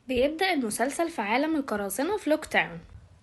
بيبدأ المسلسل في عالم القراصنة في لوكتاون،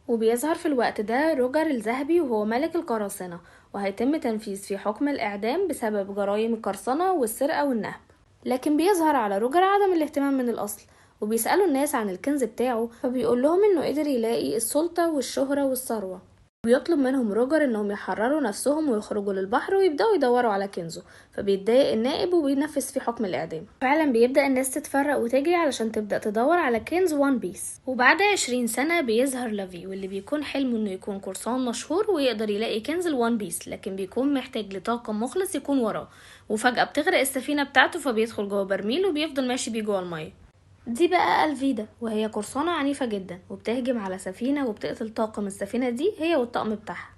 وبيظهر في الوقت ده روجر الذهبي وهو ملك القراصنة، وهيتم تنفيذ في حكم الإعدام بسبب جرائم القرصنة والسرقة والنهب. لكن بيظهر على روجر عدم الاهتمام من الأصل، وبيسألوا الناس عن الكنز بتاعه، فبيقول لهم إنه قدر يلاقي السلطة والشهرة والثروة. بيطلب منهم روجر إنهم يحرروا نفسهم ويخرجوا للبحر ويبدأوا يدوروا على كنزه، فبيتضايق النائب وبينفذ في حكم الإعدام. فعلا بيبدأ الناس تتفرق وتجري علشان تبدأ تدور على كنز وان بيس. وبعد 20 سنة بيظهر لافي، واللي بيكون حلمه إنه يكون قرصان مشهور ويقدر يلاقي كنز الوان بيس، لكن بيكون محتاج لطاقم مخلص يكون وراه. وفجأة بتغرق السفينة بتاعته، فبيدخل جوه برميل وبيفضل ماشي بيه جوه المية. دي بقى ألفيدا، وهي قرصانة عنيفة جدا وبتهجم على سفينة وبتقتل طاقم السفينة دي هي والطاقم بتاعها.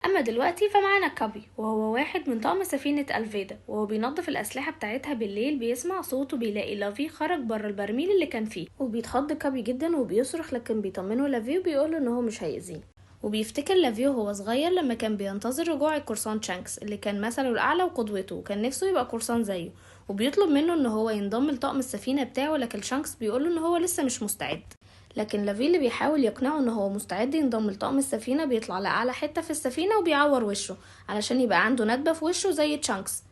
أما دلوقتي فمعانا كابي، وهو واحد من طاقم سفينة ألفيدا، وهو بينظف الأسلحة بتاعتها بالليل. بيسمع صوته، بيلاقي لافي خرج بره البرميل اللي كان فيه، وبيتخض كابي جدا وبيصرخ، لكن بيطمنه لافي وبيقوله إن هو مش هيأذيه. وبيفتكر لافي وهو صغير لما كان بينتظر رجوع القرصان شانكس اللي كان مثله الأعلى وقدوته، وكان نفسه يبقى قرصان زيه، وبيطلب منه ان هو ينضم لطاقم السفينة بتاعه، لكن شانكس بيقوله ان هو لسه مش مستعد. لكن لافي اللي بيحاول يقنعه ان هو مستعد ينضم لطاقم السفينة بيطلع لأعلى حتة في السفينة وبيعور وشه علشان يبقى عنده ندبة في وشه زي تشانكس.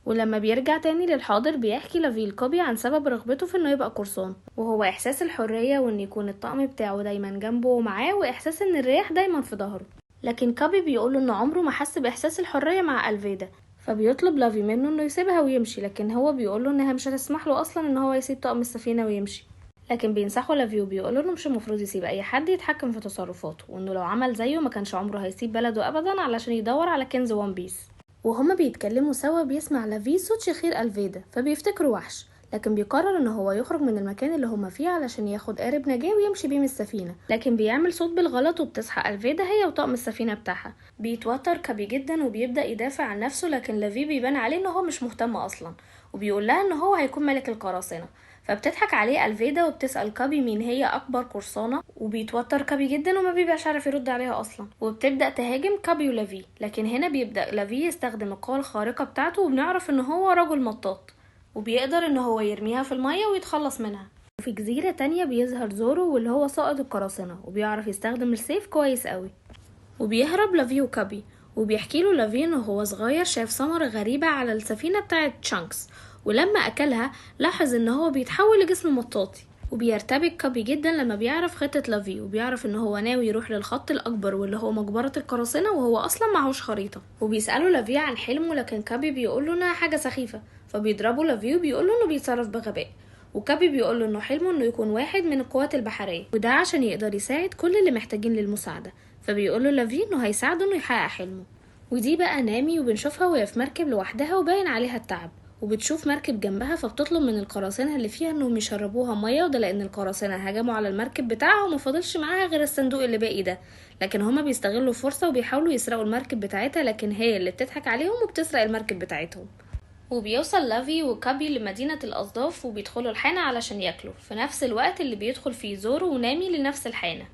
ولما بيرجع تاني للحاضر بيحكي لافي لكوبي عن سبب رغبته في انه يبقى قرصان، وهو احساس الحرية وان يكون الطقم بتاعه دايما جنبه ومعاه، واحساس ان الرياح دايما في ظهره. لكن كابي بيقوله ان عمره ما حس باحساس الحرية مع ألفيدا، فبيطلب لافي منه انه يسيبها ويمشي، لكن هو بيقوله انها مش هتسمح له اصلا ان هو يسيب طقم السفينة ويمشي. لكن بينصحه لافي وبيقوله انه مش المفروض يسيب اي حد يتحكم في تصرفاته، وانه لو عمل زيه ما كانش عمره هيسيب بلده ابدا علشان يدور على كنز وان بيس. وهما بيتكلموا سوا بيسمع لافي صوت شخير ألفيدا، فبيفتكره وحش، لكن بيقرر ان هو يخرج من المكان اللي هما فيه علشان ياخد قارب نجاة ويمشي بيه من السفينة، لكن بيعمل صوت بالغلط وبتصحى ألفيدا هي وطاقم السفينة بتاعها. بيتوتر كابي جدا وبيبدأ يدافع عن نفسه، لكن لافي بيبان عليه ان هو مش مهتم اصلا، وبيقول لها ان هو هيكون ملك القراصنة. فبتضحك عليه ألفيدا وبتسأل كابي مين هي أكبر قرصانة، وبيتوتر كابي جدا وما بيبقاش عارف يرد عليها أصلا، وبتبدأ تهاجم كابي ولافي. لكن هنا بيبدأ لافي يستخدم القوة الخارقة بتاعته، وبنعرف ان هو رجل مطاط، وبيقدر ان هو يرميها في المية ويتخلص منها. وفي جزيرة تانية بيظهر زورو واللي هو صائد القراصنة، وبيعرف يستخدم السيف كويس قوي، وبيهرب لافي وكابي. وبيحكي له لافي انه هو صغير شاف ثمرة غريبة على السفينة بتاعت تشانكس، ولما أكلها لاحظ إن هو بيتحول لجسم مطاطي. وبيرتبك كابي جدا لما بيعرف خطة لافي، وبيعرف إن هو ناوي يروح للخط الأكبر واللي هو مقبرة القراصنة، وهو أصلا معهوش خريطة. وبيسأله لافي عن حلمه، لكن كابي بيقوله إنها حاجة سخيفة، فبيضربه لافي وبيقوله إنه بيتصرف بغباء. وكابي بيقوله إنه حلمه إنه يكون واحد من القوات البحرية، وده عشان يقدر يساعد كل اللي محتاجين للمساعدة، فبيقوله لافي إنه هيساعده إنه يحقق حلمه. ودي بقى نامي، وبنشوفها وهي في مركب لوحدها وباين عليها التعب، وبتشوف مركب جنبها، فبتطلب من القراصنة اللي فيها انهم يشربوها ميه، وده لان القراصنة هجموا على المركب بتاعها وما فاضلش معاها غير الصندوق اللي باقي ده. لكن هما بيستغلوا الفرصة وبيحاولوا يسرقوا المركب بتاعتها، لكن هي اللي بتضحك عليهم وبتسرق المركب بتاعتهم. وبيوصل لافي وكابي لمدينة الأصداف وبيدخلوا الحانة علشان ياكلوا، في نفس الوقت اللي بيدخل فيه زورو ونامي لنفس الحانة.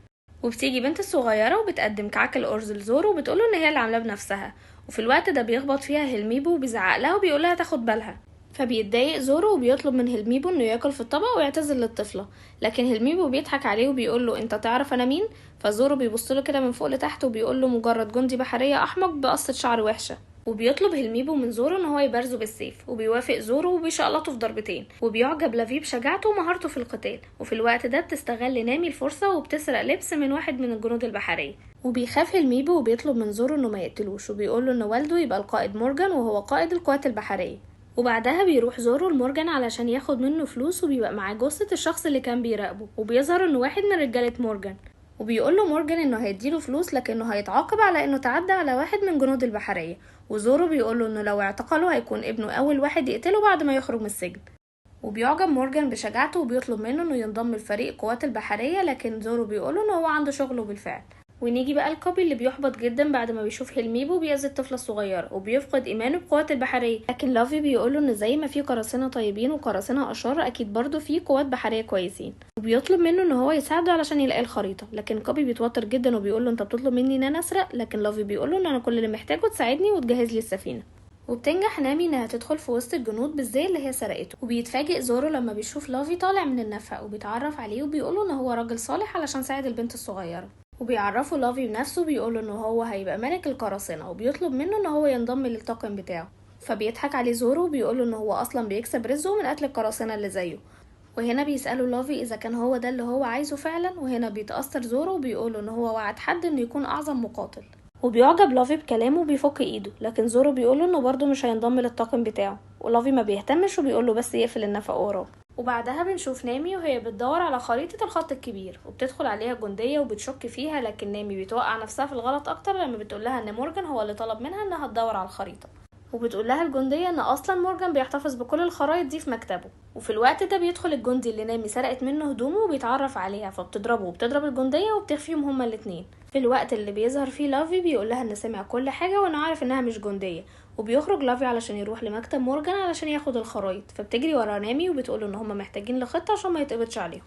وبتيجي بنت الصغيرة وبتقدم كعك الأرز لزورو وبتقوله إن هي اللي عاملاه بنفسها. وفي الوقت ده بيخبط فيها هلميبو وبيزعق لها وبيقولها تاخد بالها، فبيتضايق زورو وبيطلب من هلميبو انه ياكل في الطبق ويعتذر للطفله، لكن هلميبو بيضحك عليه وبيقول له انت تعرف انا مين؟ فزورو بيبص له كده من فوق لتحت وبيقول له مجرد جندي بحريه احمق بقصه شعر وحشه. وبيطلب هلميبو من زورو ان هو يبارزه بالسيف، وبيوافق زورو وبيشقلطه في ضربتين. وبيعجب لافي بشجاعته ومهارته في القتال. وفي الوقت ده بتستغل نامي الفرصه وبتسرق لبس من واحد من الجنود البحريه. وبيخاف هلميبو وبيطلب من زورو انه ما يقتلوش، وبيقول له ان والده يبقى القائد مورجان وهو قائد القوات البحريه. وبعدها بيروح زورو لمورجان علشان ياخد منه فلوس، وبيبقى معاه جثه الشخص اللي كان بيراقبه، وبيظهر انه واحد من رجاله مورجان. وبيقول له مورجان انه هيديله فلوس لكنه هيتعاقب على انه تعدى على واحد من جنود البحريه. وزورو بيقول له انه لو اعتقله هيكون ابنه اول واحد يقتله بعد ما يخرج من السجن. وبيعجب مورجان بشجاعته وبيطلب منه انه ينضم لفريق قوات البحريه، لكن زورو بيقول انه هو عنده شغله بالفعل. ونيجي بقى لكابي اللي بيحبط جدا بعد ما بيشوف هلميبو بيأذي الطفلة الصغيرة وبيفقد إيمانه بقوات البحرية. لكن لافي بيقوله إن زي ما في قراصنة طيبين وقراصنة أشرار أكيد برضه في قوات بحرية كويسين، وبيطلب منه إن هو يساعده علشان يلاقي الخريطة. لكن كابي بيتوتر جدا وبيقوله أنت بتطلب مني إن أنا أسرق، لكن لافي بيقوله إن أنا كل اللي محتاجه تساعدني وتجهز لي السفينة. وبتنجح نامي انها تدخل في وسط الجنود بالزي اللي هي سرقته. وبيتفاجئ زورو لما بيشوف لافي طالع من النفق وبيتعرف عليه وبيقوله ان هو راجل صالح علشان ساعد البنت الصغيرة. وبيعرفوا لافي بنفسه بيقوله ان هو هيبقى ملك القراصنة وبيطلب منه ان هو ينضم للطاقم بتاعه. فبيضحك عليه زورو وبيقوله ان هو اصلا بيكسب رزقه من قتل القراصنة اللي زيه. وهنا بيسألوا لافي اذا كان هو ده اللي هو عايزه فعلا، وهنا بيتأثر زورو وبيقوله ان هو وعد حد انه يكون اعظم مقاتل. وبيعجب لافي بكلامه وبيفك ايده، لكن زورو بيقوله انه برضه مش هينضم للطاقم بتاعه، ولافي ما بيهتمش وبيقوله بس يقفل النفق وراه. وبعدها بنشوف نامي وهي بتدور على خريطة الخط الكبير، وبتدخل عليها جندية وبتشك فيها، لكن نامي بتوقع نفسها في الغلط اكتر لما بتقولها ان مورجان هو اللي طلب منها انها تدور على الخريطة. وبتقول لها الجندية ان اصلا مورجان بيحتفظ بكل الخرايط دي في مكتبه. وفي الوقت ده بيدخل الجندي اللي نامي سرقت منه هدومه وبيتعرف عليها، فبتضربه وبتضرب الجندية وبتخفيهم هما الاتنين. في الوقت اللي بيظهر فيه لافي بيقول لها ان سمع كل حاجة وانه عارف انها مش جندية، وبيخرج لافي علشان يروح لمكتب مورجان علشان ياخد الخرايط. فبتجري ورا نامي وبتقول ان هما محتاجين لخطة عشان ما يتقبضش عليهم.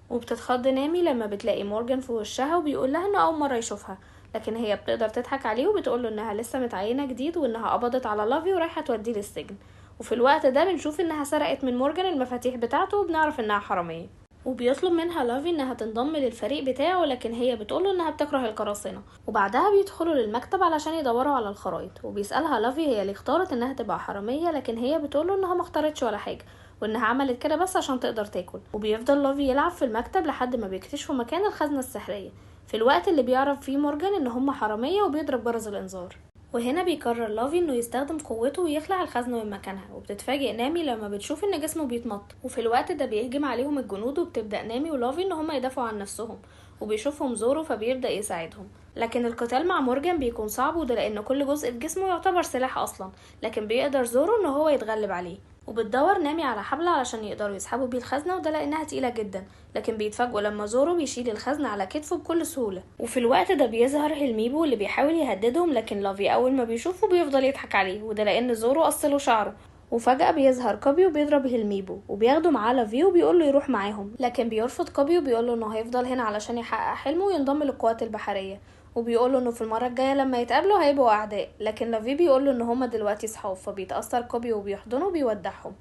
وبتتخض نامي لما بتلاقي مورجان في وشها وبيقول لها انه اول مرة يشوفها، لكن هي بتقدر تضحك عليه وبتقوله انها لسه متعينة جديد وانها قبضت على لافي ورايحة توديه للسجن. وفي الوقت ده بنشوف انها سرقت من مورجان المفاتيح بتاعته وبنعرف انها حرامية. وبيطلب منها لافي انها تنضم للفريق بتاعه، لكن هي بتقوله انها بتكره القراصنة. وبعدها بيدخلوا للمكتب علشان يدوروا على الخرايط، وبيسألها لافي هي اللي اختارت انها تبقى حرامية، لكن هي بتقوله انها ما اختارتش ولا حاجة وانها عملت كده بس عشان تقدر تاكل. وبيفضل لافي يلعب في المكتب لحد ما بيكتشفوا مكان الخزنة السحرية، في الوقت اللي بيعرف فيه مورجان ان هم حرامية وبيضرب جرس الانذار. وهنا بيقرر لافي انه يستخدم قوته ويخلع الخزنة من مكانها، وبتتفاجئ نامي لما بتشوف ان جسمه بيتمط. وفي الوقت ده بيهجم عليهم الجنود، وبتبدأ نامي ولافي ان هم يدافعوا عن نفسهم، وبيشوفهم زورو فبيبدأ يساعدهم. لكن القتال مع مورجان بيكون صعب، وده لان كل جزء في جسمه يعتبر سلاح اصلا، لكن بيقدر زورو ان هو يتغلب عليه. وبتدور نامي على حبل علشان يقدروا يسحبوا بيه الخزنة، وده لانها تقيلة جدا، لكن بيتفاجئوا لما زورو بيشيل الخزنة على كتفه بكل سهولة. وفي الوقت ده بيظهر هلميبو اللي بيحاول يهددهم، لكن لافي اول ما بيشوفه بيفضل يضحك عليه، وده لان زورو قصله شعره. وفجأة بيظهر كوبي وبيضرب هلميبو وبياخده معاه لافي وبيقول له يروح معاهم، لكن بيرفض كوبي وبيقول له انه هيفضل هنا علشان يحقق حلمه وينضم للقوات البحرية، وبيقول له انه في المرة الجاية لما يتقابلوا هيبقوا اعداء، لكن لافي بيقول له ان هما دلوقتي صحاب. فبيتاثر كوبي وبيحضنه وبيودعهم.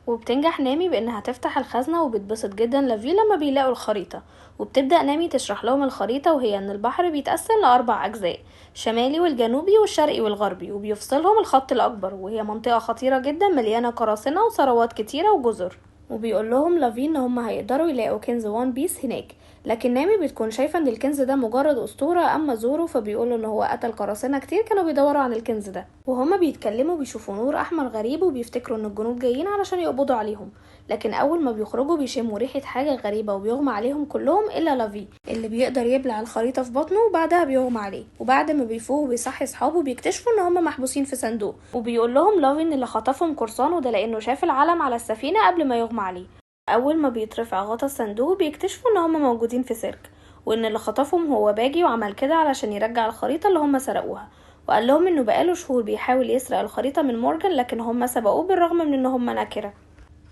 وبتنجح نامي بانها تفتح الخزنة، وبتبسط جدا لافي لما بيلاقوا الخريطة. وبتبدا نامي تشرح لهم الخريطة، وهي ان البحر بيتقسم لاربع اجزاء، شمالي والجنوبي والشرقي والغربي، وبيفصلهم الخط الاكبر، وهي منطقة خطيرة جدا مليانة قراصنة وثروات كتيرة وجزر. وبيقول لهم لافي ان هم هيقدروا يلاقوا كنز وان بيس هناك، لكن نامي بتكون شايفه ان الكنز ده مجرد اسطورة. اما زورو فبيقول ان هو قتل قراصنة كتير كانوا بيدوروا عن الكنز ده. وهما بيتكلموا بيشوفوا نور احمر غريب وبيفتكروا ان الجنود جايين علشان يقبضوا عليهم، لكن اول ما بيخرجوا بيشموا ريحه حاجة غريبة وبيغمى عليهم كلهم الا لافي اللي بيقدر يبلع الخريطة في بطنه وبعدها بيغمى عليه. وبعد ما بيفوق وبيصحي اصحابه بيكتشفوا ان هما محبوسين في صندوق، وبيقول لهم لافي ان اللي خطفهم قرصان، وده لانه شاف العلم على السفينة قبل ما يغمى عليه. اول ما بيترفع غطا الصندوق بيكتشفوا ان هما موجودين في سيرك، وان اللي خطفهم هو باجي وعمل كده علشان يرجع الخريطة اللي هما سرقوها. وقال لهم انه بقاله شهور بيحاول يسرق الخريطة من مورجان، لكن هما سبقوه بالرغم من ان هما نكره.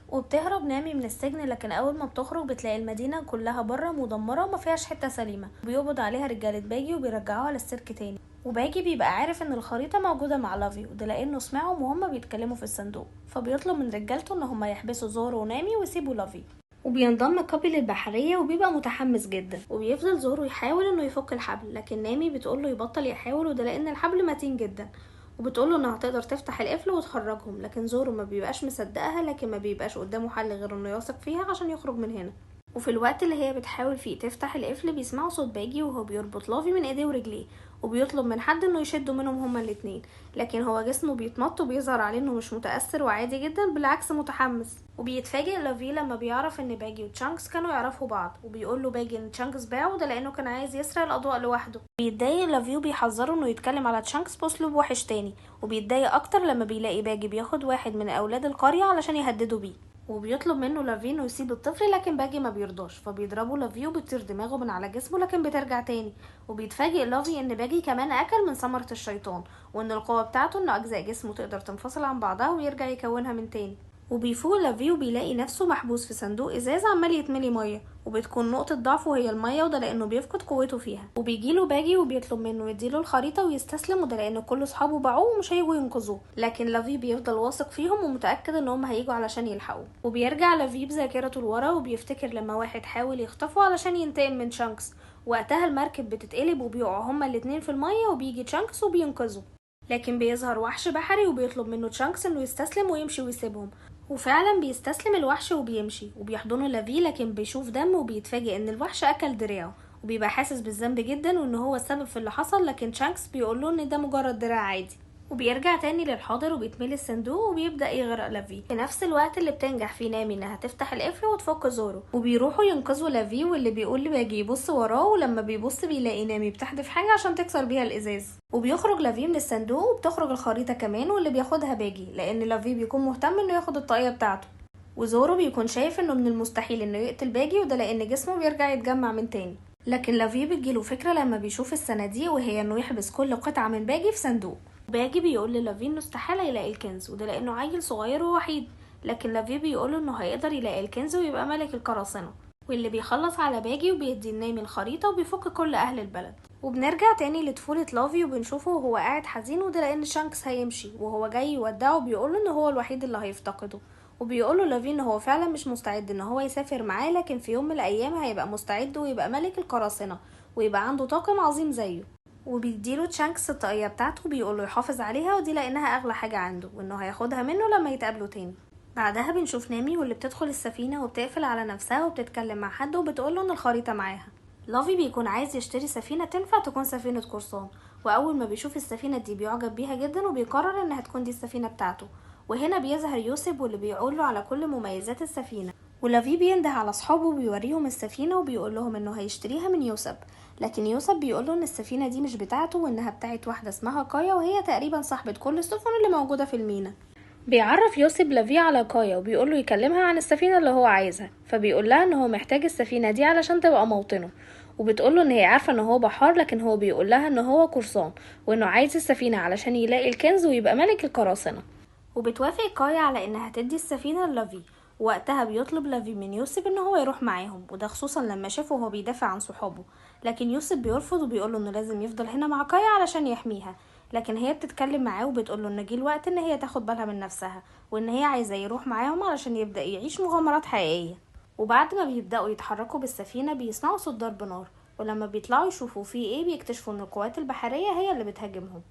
وبتهرب نامي من السجن، لكن اول ما بتخرج بتلاقي المدينة كلها بره مدمرة وما فيهاش حتة سليمة. بيقبض عليها رجاله باجي وبيرجعوها للسيرك تاني. وباجي بيبقى عارف ان الخريطة موجودة مع لافي، وده لانه سمعهم وهم بيتكلموا في الصندوق، فبيطلب من رجالته ان هم يحبسوا زورو ونامي ويسيبوا لافي. وبينضم كوبي للبحريه وبيبقى متحمس جدا، وبيفضل زورو يحاول انه يفك الحبل، لكن نامي بتقوله يبطل يحاول، وده لان الحبل متين جدا، وبتقوله انها هتقدر تفتح القفل وتخرجهم، لكن زورو ما بيبقاش مصدقها، لكن ما بيبقاش قدامه حل غير انه يثق فيها عشان يخرج من هنا. وفي الوقت اللي هي بتحاول فيه تفتح القفل بيسمعوا صوت باجي وهو بيربط لافي من ايديه ورجليه، وبيطلب من حد انه يشده منهم هما الاتنين، لكن هو جسمه بيتمط وبيظهر عليه انه مش متاثر وعادي جدا، بالعكس متحمس. وبيتفاجئ لافي لما بيعرف ان باجي وتشانكس كانوا يعرفوا بعض، وبيقول له باجي ان تشانكس باعه، ده لانه كان عايز يسرق الاضواء لوحده. بيتضايق لافي وبيحذره انه يتكلم على تشانكس باسلوب وحش تاني، وبيتضايق اكتر لما بيلاقي باجي بياخد واحد من اولاد القرية علشان يهددوا بيه، وبيطلب منه لافي انه يسيب الطفل، لكن باجي ما بيرضاش، فبيضربه لافي وبتطير دماغه من على جسمه لكن بترجع تاني. وبيتفاجئ لافي ان باجي كمان اكل من ثمرة الشيطان، وان القوة بتاعته ان اجزاء جسمه تقدر تنفصل عن بعضها ويرجع يكونها من تاني. وبيفوق لافي وبيلاقي نفسه محبوس في صندوق ازاز عمال يتملي مية، وبتكون نقطة ضعفه هي المية، وده لانه بيفقد قوته فيها. وبيجيله باجي وبيطلب منه يديله الخريطة ويستسلم، وده لان كل اصحابه باعوه ومش هيجوا ينقذوه، لكن لافي بيفضل واثق فيهم ومتأكد ان هم هيجوا علشان يلحقوه. وبيرجع لافي بذاكرته لورا وبيفتكر لما واحد حاول يخطفه علشان ينتقم من شانكس، وقتها المركب بتتقلب وبيقعوا هما الاتنين في المية، وبيجي تشانكس وبينقذه، لكن بيظهر وحش بحري وبيطلب منه تشانكس انه يستسلم ويمشي ويسيبهم، وفعلا بيستسلم الوحش وبيمشي وبيحضنه لافي، لكن بيشوف دم وبيتفاجئ ان الوحش اكل دراعه، وبيبقى حاسس بالذنب جدا وان هو السبب في اللي حصل، لكن تشانكس بيقول له ان ده مجرد دراع عادي. وبيرجع تاني للحاضر وبيتملي الصندوق وبيبدأ يغرق لافي في نفس الوقت اللي بتنجح فيه نامي انها تفتح القفل وتفك زورو، وبيروحوا ينقذوا لافي، واللي بيقول لباجي يبص وراه، ولما بيبص بيلاقي نامي بتحدف حاجة عشان تكسر بيها الازاز. وبيخرج لافي من الصندوق وبتخرج الخريطة كمان، واللي بياخدها باجي لان لافي بيكون مهتم انه ياخد الطاقية بتاعته، وزورو بيكون شايف انه من المستحيل انه يقتل باجي، وده لان جسمه بيرجع يتجمع من تاني. لكن لافي بتجيله فكرة لما بيشوف الصناديق، وهي انه يحبس كل قطعة من باجي في صندوق. باجي بيقول للافي انه استحالة يلاقي الكنز، وده لانه عيل صغير ووحيد، لكن لافي بيقول انه هيقدر يلاقي الكنز ويبقى ملك القراصنة، واللي بيخلص على باجي وبيدي النامي الخريطة وبيفك كل اهل البلد. وبنرجع تاني لطفولة لافي وبنشوفه وهو قاعد حزين، وده لان شانكس هيمشي وهو جاي يودعه، بيقوله ان هو الوحيد اللي هيفتقده، وبيقوله لافي ان هو فعلا مش مستعد ان هو يسافر معاه، لكن في يوم من الايام هيبقى مستعد ويبقى ملك القراصنة ويبقى عنده طاقم عظيم زيه. وبيديله تشانكس الطاقية بتاعته وبيقوله يحافظ عليها، ودي لانها اغلى حاجة عنده وانه هياخدها منه لما يتقابلوا تاني. بعدها بنشوف نامي واللي بتدخل السفينة وبتقفل على نفسها وبتتكلم مع حد وبتقوله ان الخريطة معاها. لافي بيكون عايز يشتري سفينة تنفع تكون سفينة قرصان، واول ما بيشوف السفينة دي بيعجب بيها جدا وبيقرر انها تكون دي السفينة بتاعته. وهنا بيظهر يوسف واللي بيقوله على كل مميزات السفينة، ولافي بينده على اصحابه وبيوريهم السفينة وبيقول لهم انه هيشتريها من يوسف، لكن يوسف بيقول له ان السفينة دي مش بتاعته وانها بتاعت واحدة اسمها كايا، وهي تقريبا صاحبه كل السفن اللي موجودة في المينا. بيعرف يوسف لافي على كايا وبيقول له يكلمها عن السفينة اللي هو عايزها، فبيقول لها ان هو محتاج السفينة دي علشان تبقى موطنه، وبتقول له ان هي عارفه ان هو بحار، لكن هو بيقول لها ان هو قرصان وانه عايز السفينة علشان يلاقي الكنز ويبقى ملك القراصنة. وبتوافق كايا على انها تدي السفينة للافي. وقتها بيطلب لافي من يوسف ان هو يروح معاهم، وده خصوصا لما شافه وهو بيدافع عن صحابه، لكن يوسف بيرفض وبيقوله انه لازم يفضل هنا مع كايا علشان يحميها، لكن هي بتتكلم معاه وبتقوله ان جه الوقت ان هي تاخد بالها من نفسها وان هي عايزه يروح معاهم علشان يبدا يعيش مغامرات حقيقية. وبعد ما بيبداوا يتحركوا بالسفينة بيسمعوا صوت ضرب نار، ولما بيطلعوا يشوفوا فيه ايه بيكتشفوا ان القوات البحرية هي اللي بتهاجمهم.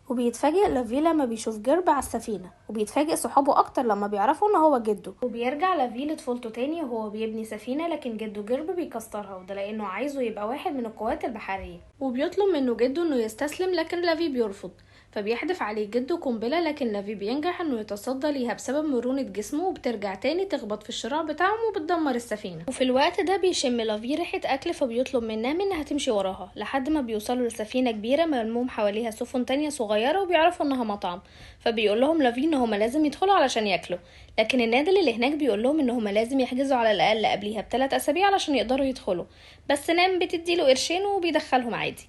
وبيتفاجئ لافي لما بيشوف جرب على السفينة، وبيتفاجئ صحابه أكتر لما بيعرفوا إن هو جده. وبيرجع لافي لطفولته تاني وهو بيبني سفينة، لكن جده جرب بيكسرها، وده لأنه عايزه يبقى واحد من القوات البحرية. وبيطلب منه جده إنه يستسلم، لكن لافي بيرفض، فبيحدف عليه جده قنبلة، لكن لافي بينجح إنه يتصدى ليها بسبب مرونة جسمه، وبترجع تاني تخبط في الشراع بتاعهم وبتدمر السفينة. وفي الوقت ده بيشم لافي ريحة أكل، فبيطلب من نامي إنها تمشي وراها لحد ما بيوصلوا لسفينة كبيرة ملموم حواليها سفن تانية صغيرة، وبيعرفوا إنها مطعم. فبيقول لهم لافي إن هما لازم يدخلوا علشان ياكلوا، لكن النادل اللي هناك بيقول لهم إن هما لازم يحجزوا على الأقل قبليها ب3 أسابيع علشان يقدروا يدخلوا، بس نام بتديله قرشين وبيدخلهم عادي.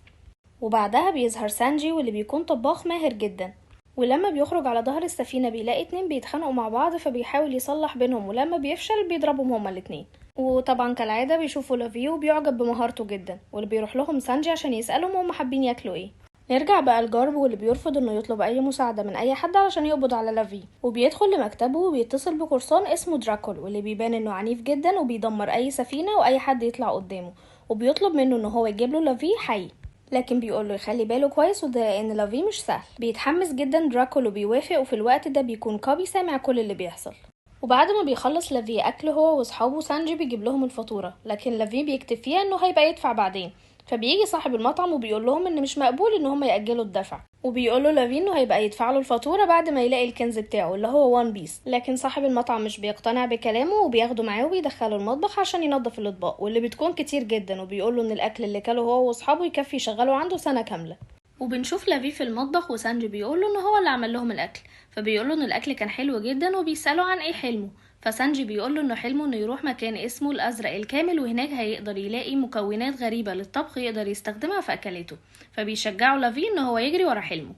وبعدها بيظهر سانجي واللي بيكون طباخ ماهر جدا، ولما بيخرج على ظهر السفينة بيلاقي 2 بيتخانقوا مع بعض، فبيحاول يصلح بينهم، ولما بيفشل بيضربهم هما الاتنين. وطبعا كالعادة بيشوفوا لافي وبيعجب بمهارته جدا، واللي بيروح لهم سانجي عشان يسألهم هما حابين ياكلوا ايه. نرجع بقى لجارب واللي بيرفض انه يطلب اي مساعدة من اي حد علشان يقبض على لافي، وبيدخل لمكتبه وبيتصل بقرصان اسمه دراكول، واللي بيبان انه عنيف جدا وبيدمر اي سفينة واي حد يطلع قدامه، وبيطلب منه ان هو يجيب له لافي حي، لكن بيقول له يخلي باله كويس، وده لان لافي مش سهل. بيتحمس جدا دراكول وبيوافق، وفي الوقت ده بيكون كابي سامع كل اللي بيحصل. وبعد ما بيخلص لافي اكل هو واصحابه، سانجي بيجيب لهم الفاتورة، لكن لافي بيكتب فيها انه هيبقى يدفع بعدين. فبيجي صاحب المطعم وبيقول لهم ان مش مقبول ان هم ياجلوا الدفع، وبيقول له لافي انه هيبقى يدفع له الفاتورة بعد ما يلاقي الكنز بتاعه اللي هو وان بيس، لكن صاحب المطعم مش بيقتنع بكلامه وبياخده معاه وبيدخله المطبخ عشان ينظف الاطباق واللي بتكون كتير جدا، وبيقول له ان الاكل اللي كله هو واصحابه يكفي يشغله عنده سنة كاملة. وبنشوف لافي في المطبخ وسانجي بيقول له ان هو اللي عمل لهم الاكل، فبيقول له ان الاكل كان حلو جدا، وبيساله عن ايه حلمه، فسانجي بيقول له انه حلمه انه يروح مكان اسمه الازرق الكامل، وهناك هيقدر يلاقي مكونات غريبة للطبخ يقدر يستخدمها في اكلاته، فبيشجعه لافي ان هو يجري ورا حلمه.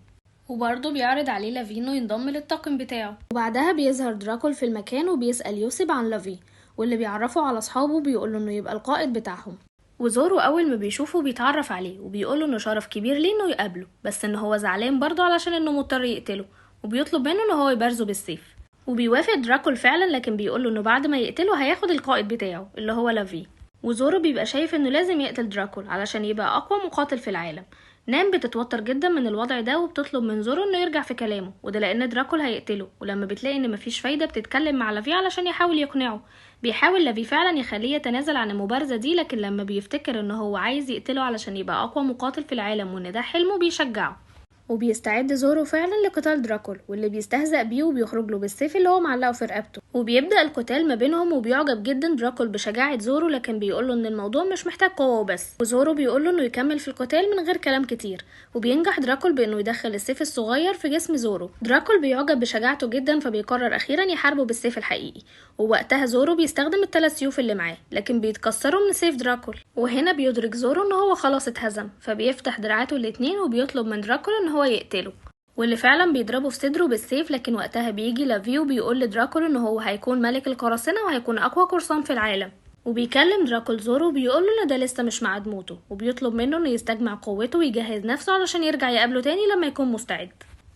وبرضه بيعرض عليه لافي انه ينضم للطاقم بتاعه. وبعدها بيظهر دراكول في المكان وبيسأل يوسب عن لافي، واللي بيعرفه على اصحابه بيقوله انه يبقى القائد بتاعهم. وزورو اول ما بيشوفه بيتعرف عليه وبيقوله انه شرف كبير ليه انه يقابله، بس ان هو زعلان برضه علشان انه مضطر يقتله، وبيطلب منه ان هو يبارزه بالسيف. وبيوافق دراكول فعلا، لكن بيقوله انه بعد ما يقتله هياخد القائد بتاعه اللي هو لافي. وزورو بيبقى شايف انه لازم يقتل دراكول علشان يبقى اقوى مقاتل في العالم. نام بتتوتر جدا من الوضع ده وبتطلب من زورو انه يرجع في كلامه، وده لان دراكول هيقتله. ولما بتلاقي ان مفيش فايده بتتكلم مع لافي علشان يحاول يقنعه. بيحاول لافي فعلا يخليه يتنازل عن المبارزه دي، لكن لما بيفتكر ان هو عايز يقتله علشان يبقى اقوى مقاتل في العالم وان ده حلمه بيشجعه. وبيستعد زورو فعلا لقتال دراكول، واللي بيستهزأ بيه وبيخرج له بالسيف اللي هو معلقه في رقبته. وبيبدأ القتال ما بينهم، وبيعجب جدا دراكول بشجاعة زورو، لكن بيقوله ان الموضوع مش محتاج قوة وبس. وزورو بيقوله انه يكمل في القتال من غير كلام كتير. وبينجح دراكول بانه يدخل السيف الصغير في جسم زورو. دراكول بيعجب بشجاعته جدا، فبيقرر اخيرا يحاربه بالسيف الحقيقي. ووقتها زورو بيستخدم الثلاث سيوف اللي معاه، لكن بيتكسروا من سيف دراكول. وهنا بيدرك زورو ان هو خلاص اتهزم، فبيفتح دراعاته الاتنين وبيطلب من دراكول ان هو يقتله، واللي فعلا بيضربه في صدره بالسيف. لكن وقتها بيجي لافي وبيقول لدراكول ان هو هيكون ملك القراصنة وهيكون اقوى قرصان في العالم. وبيكلم دراكول زورو وبيقول له ان ده لسه مش ميعاد موته، وبيطلب منه انه يستجمع قوته ويجهز نفسه علشان يرجع يقابله تاني لما يكون مستعد.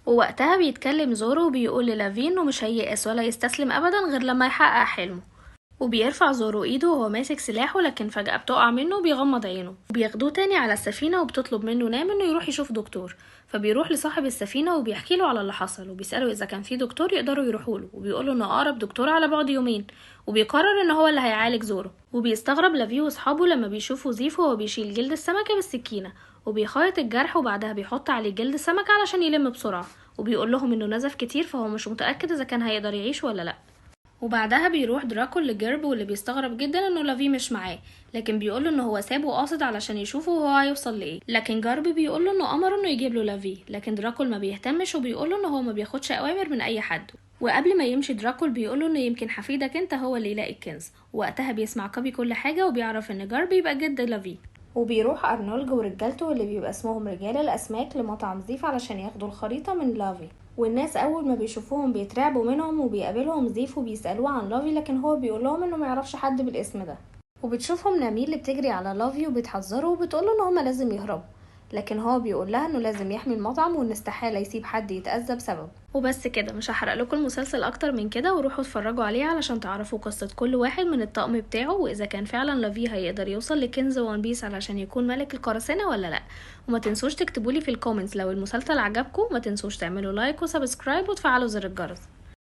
ووقتها بيتكلم زورو وبيقول للافي انه مش هييأس ولا يستسلم ابدا غير لما يحقق حلمه. وبيرفع زورو ايده وهو ماسك سلاحه، لكن فجأة بتقع منه وبيغمض عينه. وبياخدوه تاني على السفينة، وبتطلب منه نام انه يروح يشوف دكتور. فبيروح لصاحب السفينة وبيحكي له على اللي حصل، وبيسأله اذا كان في دكتور يقدروا يروحوا له، وبيقول له انه اقرب دكتور على بعد يومين، وبيقرر ان هو اللي هيعالج زورو. وبيستغرب لافي واصحابه لما بيشوفوا زيف وهو بيشيل جلد السمكة بالسكينة، وبيخيط الجرح وبعدها بيحط عليه جلد السمكة علشان يلم بسرعة، وبيقول لهم انه نزف كتير فهو مش متأكد اذا كان هيقدر يعيش ولا لا. وبعدها بيروح دراكول لجيرب، واللي بيستغرب جدا انه لافي مش معاه، لكن بيقوله انه هو سابه قاصد علشان يشوفه وهو هيوصل لايه. لكن جارب بيقوله انه امره انه يجيب له لافي، لكن دراكول ما بيهتمش وبيقوله انه هو ما بياخدش اوامر من اي حد. وقبل ما يمشي دراكول بيقوله انه يمكن حفيدك انت هو اللي يلاقي الكنز. وقتها بيسمع كابي كل حاجه وبيعرف ان جارب يبقى جد لافي. وبيروح أرنولد ورجالته اللي بيبقى اسمهم رجال الأسماك لمطعم زيف علشان ياخدوا الخريطة من لافي. والناس أول ما بيشوفوهم بيترعبوا منهم، وبيقابلهم زيف وبيسألوه عن لافي، لكن هو بيقول لهم إنه ما يعرفش حد بالاسم ده. وبتشوفهم نامي اللي بتجري على لافي وبتحذره وبتقوله إن هما لازم يهربوا، لكن هو بيقول لها انه لازم يحمي المطعم وان استحالة يسيب حد يتأذى بسببه. وبس كده، مش هحرق لكم المسلسل اكتر من كده، وروحوا اتفرجوا عليه علشان تعرفوا قصة كل واحد من الطقم بتاعه، واذا كان فعلا لافي هيقدر يوصل لكنز وان بيس علشان يكون ملك القراصنة ولا لا. وما تنسوش تكتبولي في ال comments لو المسلسل عجبكم، ما تنسوش تعملوا like و subscribe وتفعلوا زر الجرس.